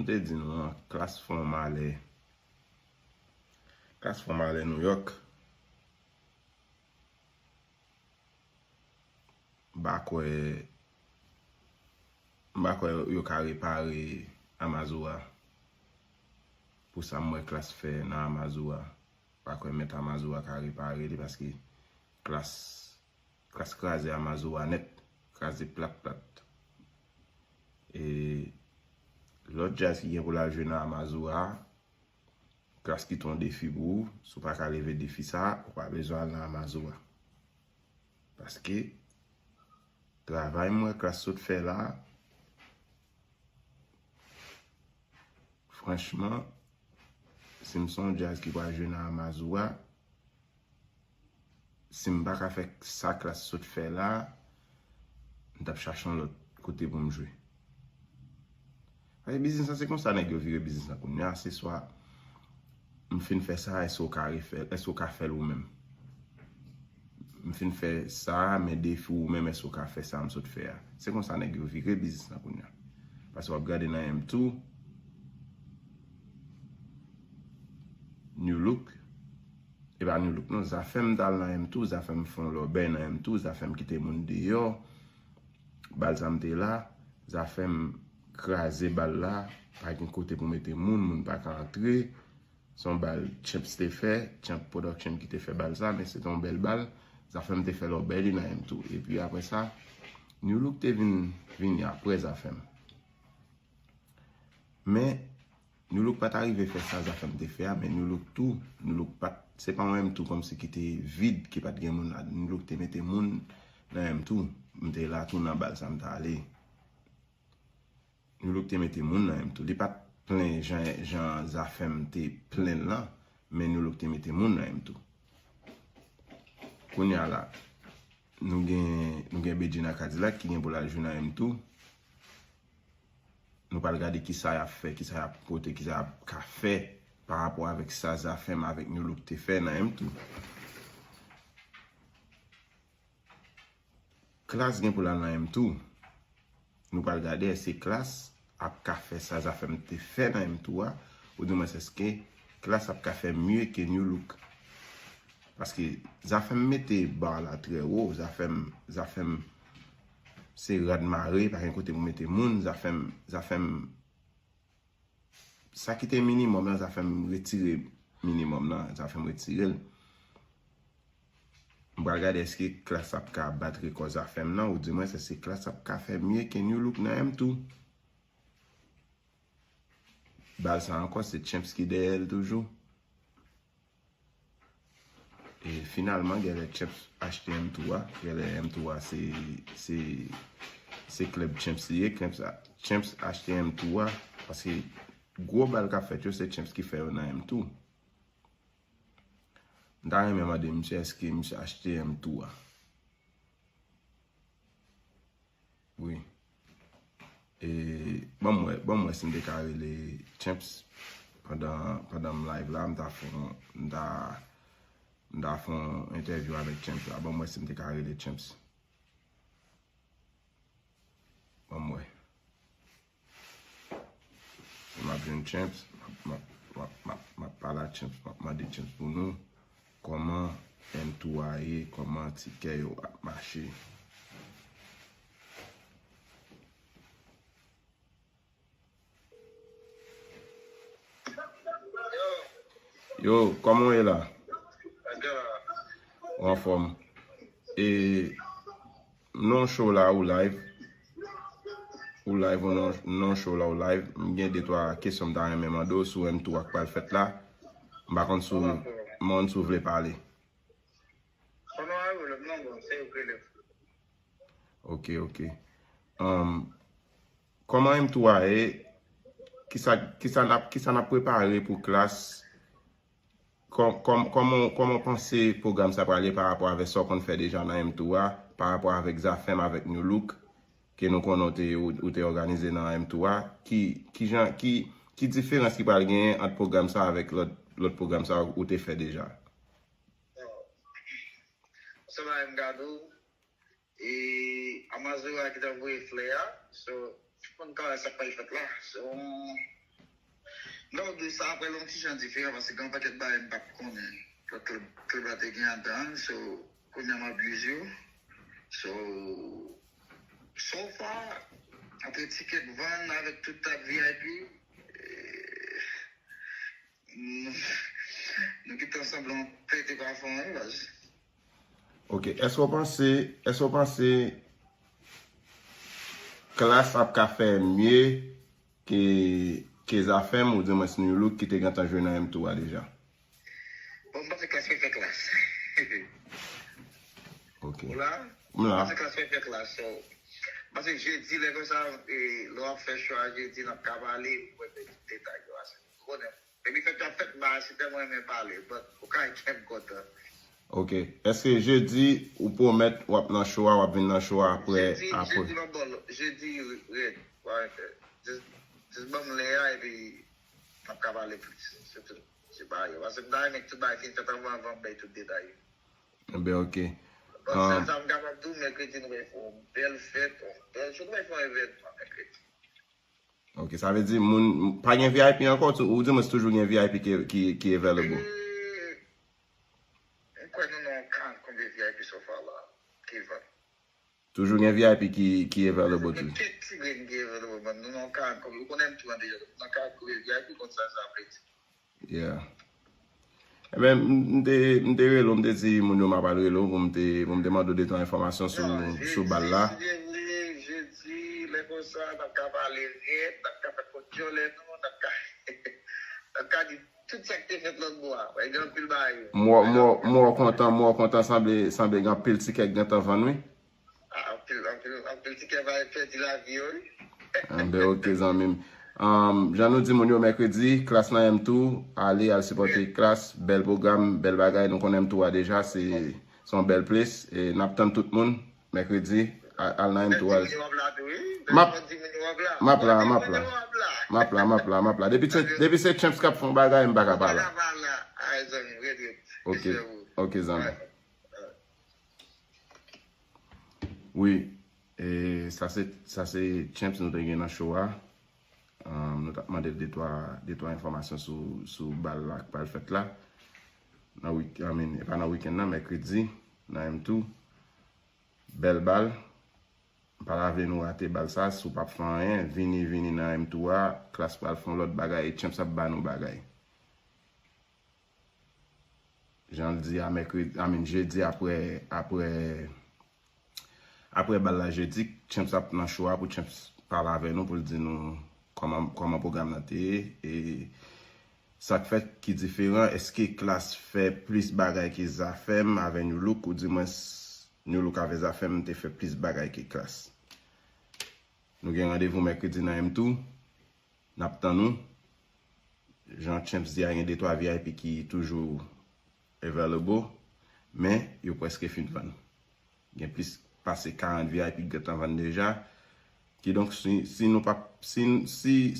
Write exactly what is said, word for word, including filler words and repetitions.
Te di nou an, Klass fè yon malè. Klass fè yon malè Nouyòk. M pa kwè, m pa kwè yo ka repare Amazua. Pou sa m wè Klass fè nan Amazua, m pa kwè mèt Amazua ka repare li paske Klass, Klass kraze Amazua nèt, kraze plat plat. E lòt djaz ki gen pou l al jwe nan Amazua a, Klass kite yon defi pou ou. Si w pa ka leve defi sa a, ou pa bezwen al nan Amazua. Paske travay m wè Klass sot fè la, franchman, si m se yon djaz ki pral jwe nan Amazua, si m pa ka fè sa Klass sot fè la, m t ap chache yon lòt kote pou m jwe. Paske biznis lan, se konsa nèg yo vire biznis lan kounye a, se swa m fin fè sa, èske w ka refè l, èske w ka fè l ou menm? M fin fè sa, men defi ou menm, èske w ka fè sa m sot fè a? Se konsa nèg yo vire biznis lan kounye a. Paske w ap gade nan M two, Nu-Look, e pa Nu-Look non, Zafèm t al nan M two, Zafèm fè yon lòbèy nan M two, Zafèm kite moun deyò, bal sa m te la, Zafèm kraze bal la, pa gen kote pou mete moun, moun pa ka antre. Se yon bal Champs te fè, Champs Production ki te fè bal sa, men se te yon bèl bal. Zafèm te fè lòbèy li nan M two. Epi apre sa, Nu-Look te vin, vini apre Zafèm. Men, Nu-Look pa t arive fè sa Zafèm te fè a, men Nu-Look tou, Nu-Look pa t, se pa yon M two kòmsi ki te vid, ki pa t gen moun la. Nu-Look te mete moun nan M two. M te la tou nan bal sa m t ale. Nu-Look te mete moun nan M two. Li pa t plen jan, jan Zafèm te plen l lan, men Nu-Look te mete moun nan M two. Kounye a la, nou gen, nou gen Bedjine ak Kadilak ki gen pou l al jwe nan M two. Nou pral gade kisa y ap fè, kisa y ap pote, kisa y ap ka fè pa rapò avèk sa Zafèm avèk Nu-Look te fè nan M two. Klass gen pou l al nan M two. Nou pral gade èske Klass ap ka fè sa Zafèm te fè nan M two a, oudimwens èske Klass ap ka fè mye ke Nu-Look. Paske Zafèm mete ba la trè wo, Zafèm, Zafèm se rad mare, pa gen kote pou mete moun, Zafèm, Zafèm, sa ki te minimòm lan, Zafèm retire minimòm lan, Zafèm retire l. M pral gade èske Klass ap ka bat rekò Zafèm nan, oudimwens èske Klass ap ka fè mye ke Nu-Look nan M two. Bal sa ankò, se Champs ki dèyè l toujou. E finalman, genlè Champs achte M two a. Genlè M two a se, se, se klèb Champs li ye. Champs a, Champs achte M two a. Paske gwo bal k ap fèt yo, se Champs ki fè yo nan M two. M ta renmen mande misye èske misye achte M two a. Wi. E, ban m wè, ban m wè si m te ka rele Champs pandan, pandan m live la, m ta fè yon, m ta, m ta fè yon entèvyou avèk Champs la. Ban m wè si m te ka rele Champs. Ban m wè. M ap jwenn Champs, m ap, m ap, m ap, m ap, m ap pale ak Champs, m ap mande Champs pou nou kòman M two a ye, kòman tikè yo ap mache. Yo, kòman w ye la? Ou anfòm? E, non, show la ou live. Ou live, ou non, non, show la ou live. M gen de twa kesyon m ta renmen mande w sou M two a k pral fèt la. M pa konn si w, m pa konn si w vle pale. Konnen w a rele m non, bon, se yo k rele m. Ok, ok. Um, kòman M two a ye? Kisa, kisa n ap, kisa n ap prepare pou Klass? Kò-, kòm-, kòman, kòman w panse pwogram sa pral ye pa rapò avèk sa w konn fè deja nan M two a, pa rapò avèk Zafèm, avèk Nu Look, ke nou konnen w te, ou, ou te òganize nan M two a? Ki, ki jan, ki, ki diferans ki pral genyen ant pwogram sa avèk lòt, lòt pwogram sa ou te fè deja? Bon, sa m gade w, e Amazora ki t ap voye flè a, so, tout moun ka wè sa k pral fèt la. So, Lè w di sa, apre l yon ti jan diferan, paske gen yon pakèt bagay m pa t konnen. Lòt klèb, klèb la te gen adan l, so, kounye a m ap use yo. So, so far, antre tikè k vann avèk tout tab V I P, eh, nou, nou kite ansanm yon pete pa fon, wi, baz. Ok, èske w panse, èske w panse Klass ap ka fè mye ke, ke Zafèm, ou di mwens New Look ki te gentan jwe nan M two a deja? Bon, m panse Klass fè fè Klass. Ok. Ou la? M la. M panse Klass fè fè Klass. So, m panse jedi, lè konsa, e, lè w ap fè cho a jedi, n ap ka pale, ou wè tout detay yo ase. Ou konnen. Depi fèt la fèt, m pa si tèlman renmen pale, but ou ka fè m kontan. Ok. Èske jedi ou pwomèt w ap nan cho a, w ap vin nan cho a apre, Jedi, apre? Jedi, m ap ba w, jedi, red, pa fè. Just, just ban m lè a, epi n ap ka pale plis. Se tout. Se pa yo. Paske m ta renmen tout bagay fin fèt anvan, anvan m bay tout detay yo. Enben, ok. Bon, Ah. Sèl sa m kapab di w, mèkredi nou bay fè yon bèl fèt, yon bèl jou, nou bay fè yon evènman mèkredi. Ok, sa vle di moun, pa gen V I P ankò, ou di mwens toujou gen V I P ki, ki, ki available? Eh, m kwè nou nan karant konbyen V I P so far la, ki vann. Toujou gen V I P ki, ki available Gen toujou. kèk ti grenn ki available, but nou nan karant konbyen, ou konnen m tou an deja, nou nan karant konbyen V I P, konn sa sa vle di. Yeah. Ebyen, m, m te, m te rele w, m te di moun yo m ap al rele w pou m te, pou m te mande w de twa enfòmasyon sou, Non, sou bal la. Jedi, si Dye vle, jedi, lè konsa, n ap ka pale rèd, n ap ka fè kont dyòlè nou, n ap ka, n ap ka di tout sa k te fèt lòt bò a. Wè, gen anpil bagay. M wè, m wè, m wè w kontan, m wè w kontan, sanble, sanble gen anpil tikè k gentan vann, wi. Ah, anpil, anpil, anpil tikè va pèdi lavi yo, wi. Enben, ok, zanmi m. Um, jan nou di moun yo, mèkredi, Klass nan M two, ale, al sipòte Klass, bèl pwogram, bèl bagay, nou konnen M two a deja, se, se yon bèl plis, e n ap tann tout moun, mèkredi, a-, al nan M two, al. M ap, m ap la, m ap la. M ap la, m ap la, m ap la. Depi se, depi se Champs k ap fè yon bagay, m pa ka pa la. Ok, ok, zanmi. Wi, e, sa se, sa se Champs nou te gen nan show a. Um, nou t ap mande l de twa, de twa enfòmasyon sou, sou bal la k pral fèt la. Nan week, I mean, e pa nan weekend nan, mèkredi, nan M two. Bèl bal. M pa ta vle nou rate bal sa, si w p ap fè anyen, vini, vini nan M two a, Klass pral fè yon lòt bagay, e Champs ap ba nou bagay. Jan l di a mèkredi, I mean, jedi apre, apre, apre bal la jedi, Champs ap nan show a pou Champs pale avè nou, pou l di nou kòman, kòman pwogram nan te ye, e sa k fèt ki diferan, èske Klass fè plis bagay ke Zafèm avè New Look, ou di mwens New Look avè Zafèm te fè plis bagay ke Klass? Nou gen randevou mèkredi nan M two. N ap tann ou. Jan Champs di a, gen de twa V I P ki toujou available, men yo prèske fin vann. Gen plis pase karant V I P ki gentan vann deja. Kidonk, si, si nou pa, si, si,